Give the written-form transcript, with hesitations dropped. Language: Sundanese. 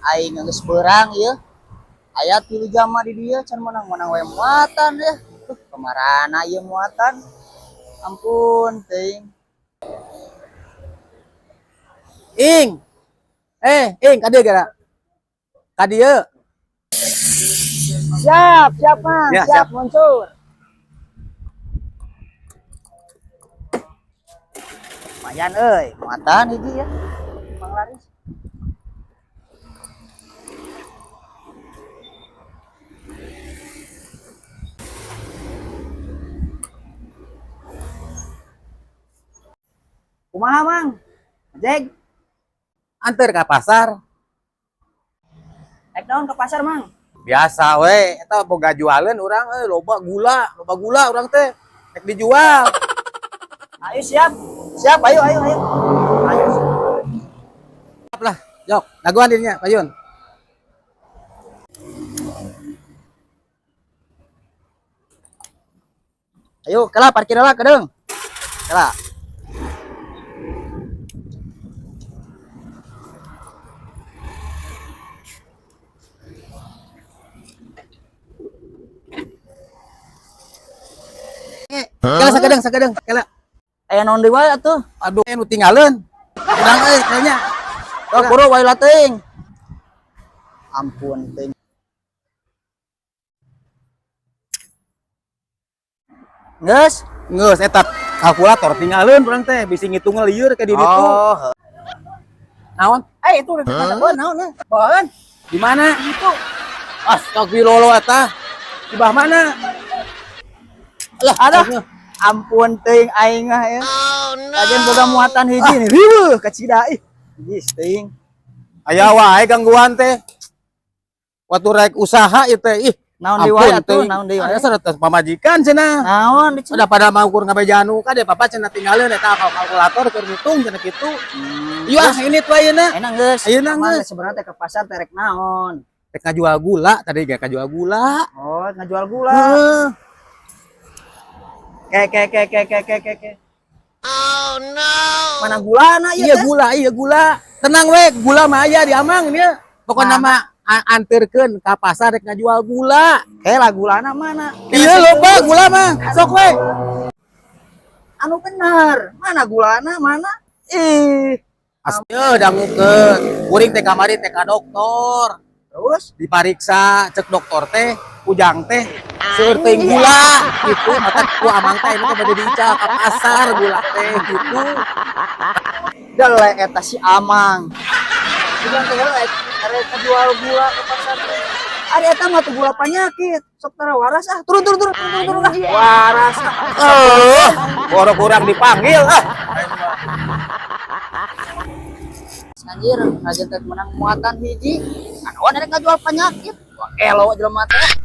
Aing geus beurang ieu. Aya 3 jama di dieu can menang-menang we muatan ya. Kamarana ieu muatan. Ampun teuing. Ing. Ing ka dieu gara. Ka dieu. Siap, siap Mang. Ya, siap, siap. Muncul. Lumayan euy, muatan hiji ya. Mang laris. Kumaha Mang? Ojek, Anter ka pasar. naik naon ke pasar Mang? Biasa we, eta boga jualeun urang euy, loba gula urang teh. Rek dijual. Ayo siap. Siap, ayo ayo ayo. Ayo. Siap lah. Jok, dagoan dirinya, Payun. Ayo, kela parkir lah kedeung. Kela. Kela sakedeung, sakedeung, kela. Aya naon deui wae atuh? Aduh, nu tinggalin. Urang euy kayaknya. Sok buru wae lah teuing. Ampun teuing. Geus? Geus eta kalkulator tinggalin urang teh bisi ngitung lieur ka diri ditu. Oh. Naon? Eh itu udah kata naon eh? Bahan. Di mana? Itu. Astagfirullah eta. Di bawah mana? Lah, Aduh. Ampun teuing aing mah ya. Oh no. Kajian boga muatan hiji nih. Riweuh kacida ih. Geus teuing. Aya wae gangguan teh. Waktu rek usaha ieu teh ih. Naon deui wae atuh, naon deui wae. Aya sarta pamajikan cenah. Naon di Udah pada mau kur ngabejanu ka deh papa cenah tinggalin eta kalkulator keur ngitung cenah kitu. Ieu ah ini tuh ayeuna. Enak geus. Ayeuna Emang geus. sebenarnya teh ke pasar teh rek naon? Rek ngajual gula tadi ge ngajual gula. Oh, ngajual gula. Heeh. Ke ke ke ke ke ke ke ke. Oh no. Mana gulana ieu Iya teh? gula, iya gula. Tenang we, gula mah aya di Amang nya. Pokokna mah anterkeun ka pasar rek ngajual gula. Eh lah gulana mana? Iya loba gula mah. Sok we. Anu bener. Mana gulana mana? Ih. Asya dangukeun. Kuring teh kamari teh ka dokter. Terus dipariksa cek dokter teh ujang teh seueur teuing gula gitu mata ku Amang teh ini teh bade diical ka pasar gula teh gitu. Dele eta si Amang. Ujang teh rek rek jual gula ke pasar teh. Ari eta mah tuh gula penyakit. Sok tara waras ah. Turun turun turun turun turun ah. Waras ah. Borok urang dipanggil ah. Anjir, ngajen teh menang muatan hiji. Anu rek ngajual penyakit. Wah, elo jelema teh.